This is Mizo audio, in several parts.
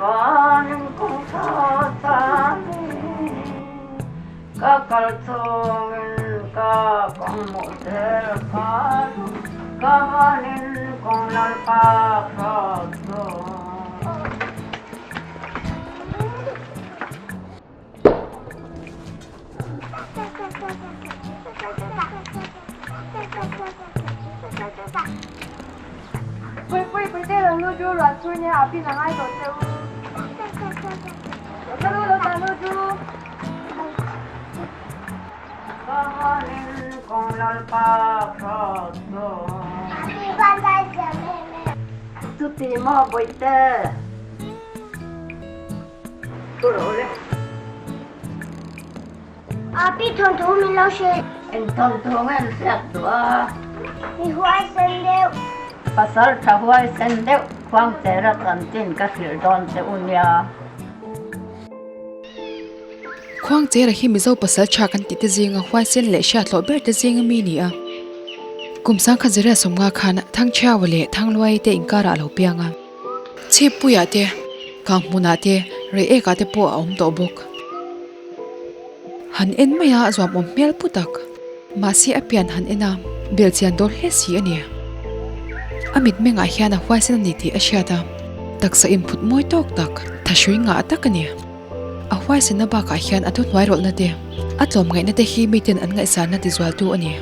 Kanin kawng tha tanin ka kal chungin ka kawng hmuh zel phal ka vanin kawng lalpa hrawt chu. Chuti maw bawihte? Thu rawh le. Api thawnthu min lo hrilh. Eng thawnthu nge an hriat duh a? Mi huaisen deuh. Pasal tha huaisen deuh Khuangchera chanchin ka hrilh dawn che u nia. Khuangchera hi Mizo pasal tha kan tih te zinga huaisen leh hriathlawh ber te zinga mi ni a. Kum sangkhat zariat sawmnga khan Thangchhiaua leh Thangluai te inkarah a lo piang a. Chhippuiah te, Kanghmunah te, Reiekah te pawh a awm tawh bawk. Han en mai a, zuamawm hmel pu tak. Mahse a pian han en a, belchian dawl hle si a ni. A mitmengah hian a huaisen a ni tih a hriat a, taksa inphut mawi tawk tak, thahrui ngah tak a ni. A huaisenna bakah hian a thuhnuai rawlhna te, a tlawmngaihna te hi miten an ngaihsanna tizualtu a ni.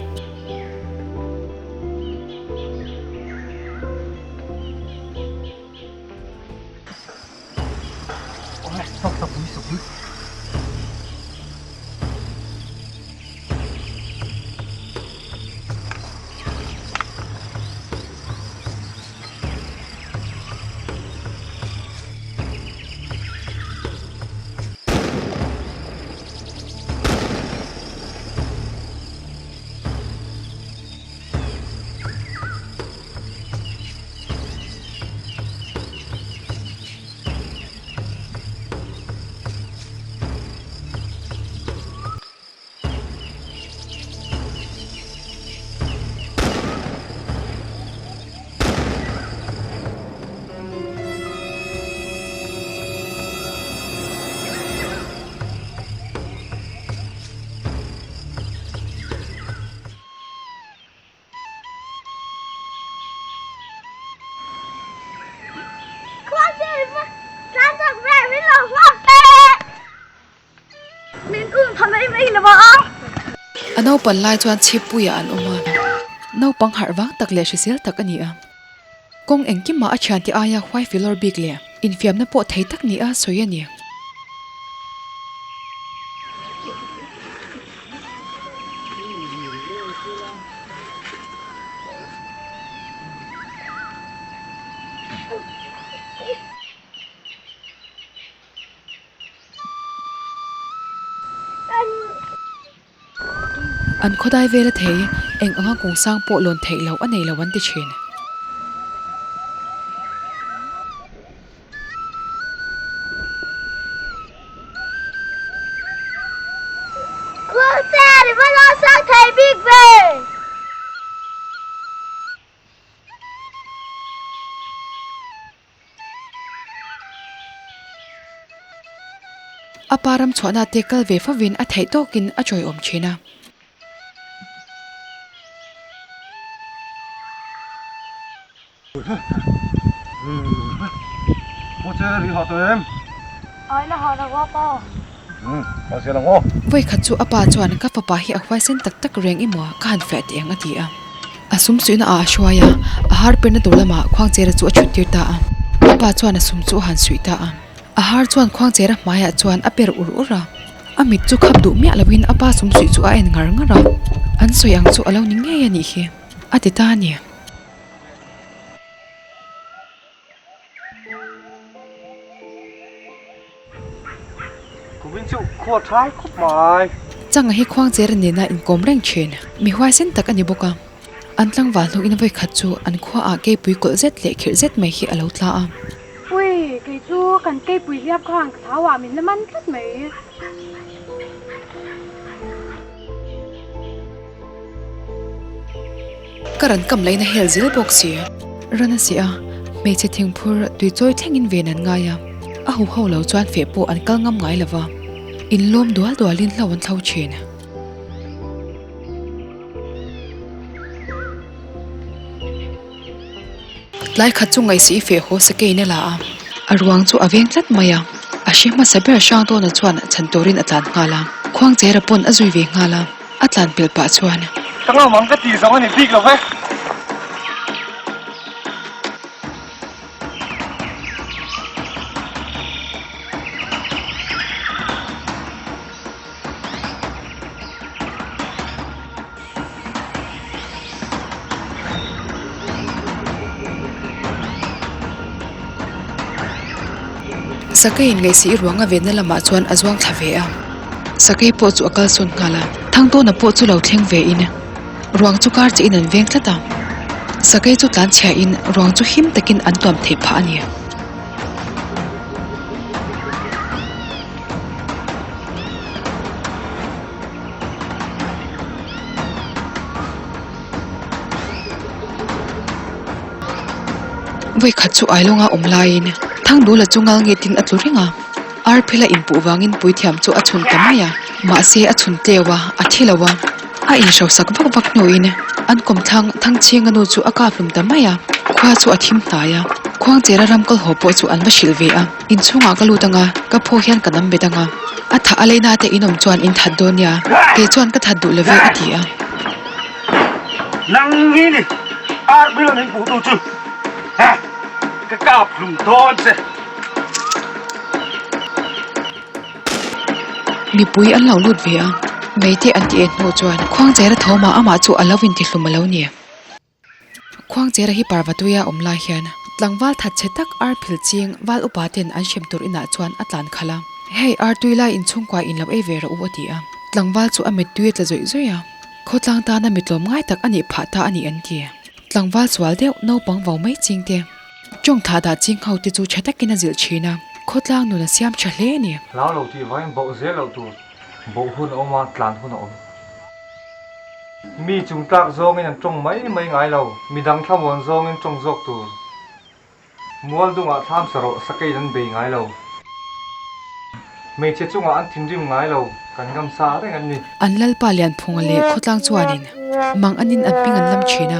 A naupan lai chuan chhippuiah an awm a, naupang harh vang tak leh hrisel tak a ni a. Kawng engkimah a thiante aia huai filawr bik leh infiamna pawh thei tak ni a sawi a ni. An khawdai vela thei eng anga kung sang pawh lawn theih loh a nei lo an ti thin. A pa ram chhuahna te kal ve fovin a theih tawkin a chawiawm thin a. Vawikhat chu a pa chuan ka fapa hi a huaisen tak tak reng i maw ka han fiah teh ang a ti a. A sum suihna ah a hruai a, a har perna tur lamah khuangchera chu a chhut tir ta a. A pa chuan a sum chu a han suih ta a. A har chuan khuangchera hmaiah chuan a per ur ur a. A mit chu khap duh miah loin a pa sum suih chu a en ngar ngar a. An sawi ang chu a lo ni ngei a nih hi, a ti ta a ni. Changa hi khuangcher nena inkawm reng thin. Mi huaisen tak a ni bawk a. An tlangval hnuin vawi khat chu an khuaah keipui kawlh zet leh khirh zet mai hi a lo tla a. Ui, kei chu kan keipui hliap khan ka thau ah min la man tlat mai. Ka ran kam lain a hel zel bawk si. Ran a si a, hmeichhe thingphur tui chawi thlengin ven an ngai a. A huho lo chuan feh pawh an kal ngam ngai lo va, inlawm dual dualin hlo an thlo thin. Tlai khat chu ngaihsih feh haw sakeiin a la a, a ruang chu a veng tlat mai a, a hre hmasa ber Hrangtawna chuan chhan turin a tlan nghal a, Khuangchera pawn a zui ve nghal a, a tlan pelh pah chuan. Ka ngam ang ka tih zawng a ni bik lo ve. Sakei in ngaihsih ruang a venna lamah chuan a zuang thla ve a, Sakei pawh chu a kalsawn nghal a, Thangtawna pawh chu lo thleng ve in ruang chu kar chiah in an veng tlat a, Sakei chu tlan chhia in ruang chu him takin an tuam theih phah a ni. Vawikhat chu Ailawnga awm laiin Thangdula chu ngal ngetin a tlu reng a, Arphela inpuh vangin puithiam chu a chhun ta mai a, mahse a chhun tleu a, a thi lo a, a inhrosak vak vak hnuin an kawmthlang Thangchhinga nu chu a kap hlum ta mai a, khua chu a thim hnai a, Khuangchera ram kal haw pawh chu an va hrilh ve a. Inchhungah ka lut anga, ka phaw hian ka nam bet anga, a thah a leina te in awm chuan in that dawn nia, kei chuan ka that duh lo ve a ti a. Nang hi ni ar bil an inpuh tu chu he ka kap hlum dawn che. Mipui an lo lut ve a, meite an ti en hnu chuan Khuangchera thawmah amah chu a lo intihlum a lo ni. Khuangchera hi Parvatuia awm lai hian tlangval that chhe tak ar phil ching val upa ten an hrem tur inah chuan a tlan khalh a, Hei ar tui lai inchhungkua in lo ei ve rawh u a ti a. Tlangval chu a mittui a tla zawih zawih a, khawtlang tana mitlawm ngai tak a nih phah ta a ni an ti. Tlangval sual deuh naupang vo mai ching te, tawng thah dah ching ho te chu tha takin a zilh thin a, khawtlang nun a siam tha hle a ni. Hlau lo tih vangin bauh zel loh tur, bauh hun a awm a, tlan hun a awm. Mi chung tlak zawngin an tawng mai mai ngai lo, midang thlamuan zawngin tawng zawk tur. Mual dungah thlam sarawh sakeiin an bei ngai lo. Hmeichhe chungah an thinrim ngai lo, kan ngam sa reng an ni. An Lalpa Lianphunga leh Khawtlang chuanin mang anin an hming an lam thin a,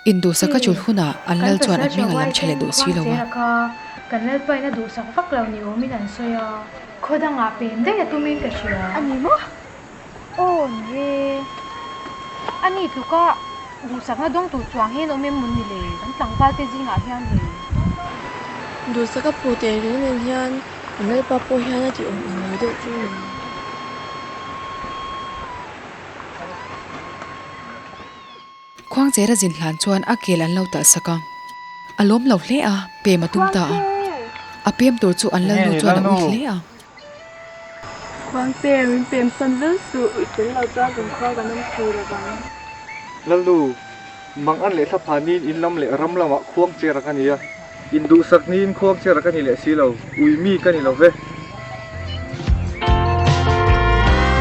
induhsaka chul hunah an lal chuan a hming a lam tha leh duh si lo a. Kan Lalpain a duhsak vak lo ni awmin an sawi a, khaw dangah pem daih a tumin ka hria. A ni maw? Aw ni e, a ni tluka duhsakna dawng tur chuang hian awm em mawn ni le, kan tlangval te zingah hian le. Duhsaka phu teh reng nen hian an lalpa pawh hian a ti awm ang lo deuh chu ni. Khuangchera zin hlan chuan a kel an lo talh sak a, a lawm lo hle a, pem a tum ta a, a pem tur chu an lalnu chuan a ui hle a. Khuangche, min pem san vel suh, i tel lo chuan kan khua kan awm thei lo vang. Lalnu, mang an leh thla phanin in lam leh ram lamah Khuangchera ka ni a, induhsak niin Khuangchera ka ni leh si lo, ui mi ka ni lo ve.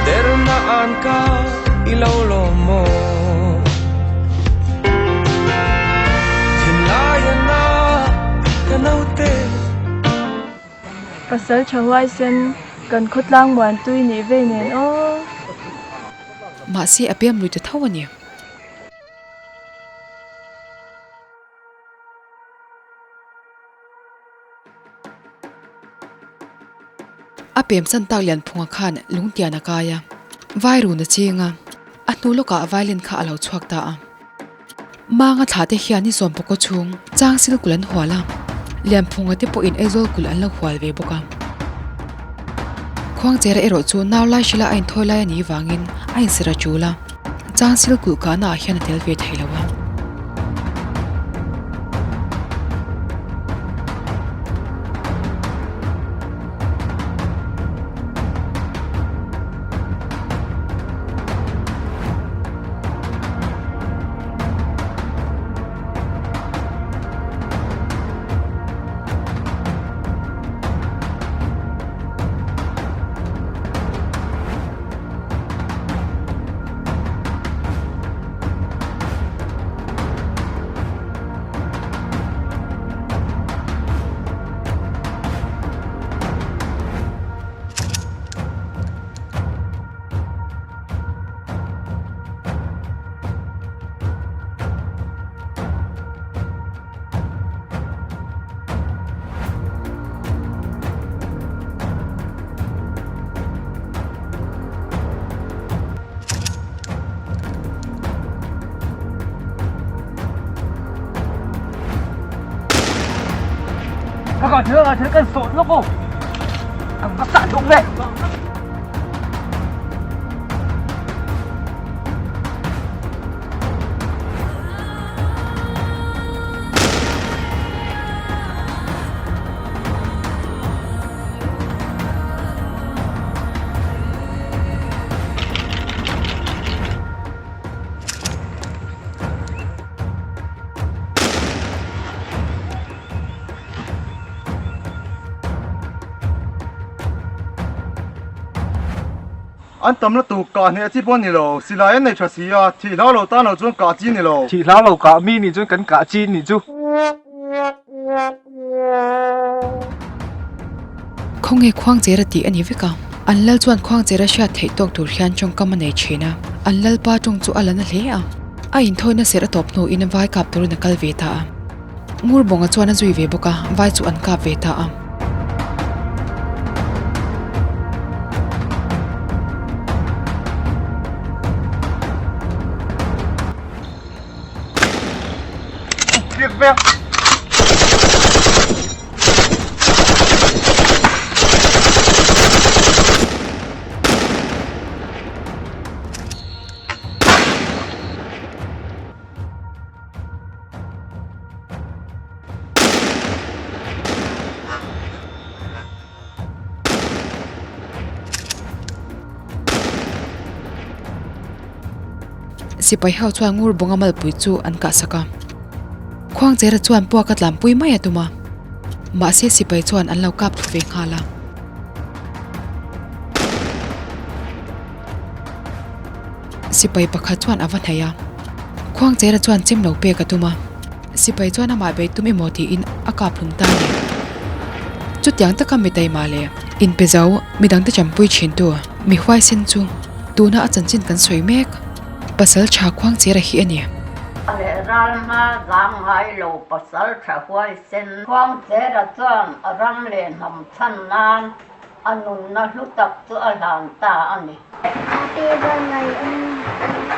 Derna an ka i lo lawm maw? Thinlai a na ka naute. Pasal tha huaisen kan khawtlang muantui nih vei nen aw. Mahse a piam lui ta tho a ni. A pem chan tak Lianphunga khan lungtian a kai a, vai run a ching a, a hnu lawkah violin kha a lo chhuak ta a. Manga thlah te hian ni sawm pakaw chhung Changsil kulh an hual a, Lianphunga te pawhin Aizawl kulh an lo hual ve bawk a. Khuangchera erawh chu nau lai hrila a inthawi lai a nih vangin a inserh a tul a, Changsil kulh kahna ah hian a tel ve thei lo a. An tam lutuk kah hneh chi pawh a ni lo, silai an nei tha si a, thih hlau lo tan lo chuan kah chi a ni lo. Thih hlau lo kah mi nih chuan kan kah chi a nih chu. Khawnge Khuangchera tih a ni vek a, an lal chuan Khuangchera hriat theih tawk tur hian tawngkam a nei thin a, an lalpa tawng chu a la na hle a, a inthawina serh a tawp hnuin vai kap turin a kal ve ta a. Ngurbawnga chuan a zui ve bawk a, vai chu an kap ve ta a. Sipai ho chuan ngur bawnga malpui chu an kah sak a. Khuangchera chuan puak a tlanpui mai a tum a. Mahse sipai chuan an lo kap thlu ve nghal a. Sipai pakhat chuan a va hnaih a, Khuangchera chuan chem lo pek a tum a, sipai chuan amah bei tum emaw tiin a kap hlum ta a ni. Chutiang taka mi taima leh inpe zo midangte champui thintu mi huaisen chu tuna a chanchin kan sawi mek pasal tha Khuangchera hi a ni. Leh ral hma zang ngai lo pasal tha huaisen Khuangchera chuan a ram leh hnam chhan nan A nunna hlu tak chu a hlan ta a ni. Happy birthday.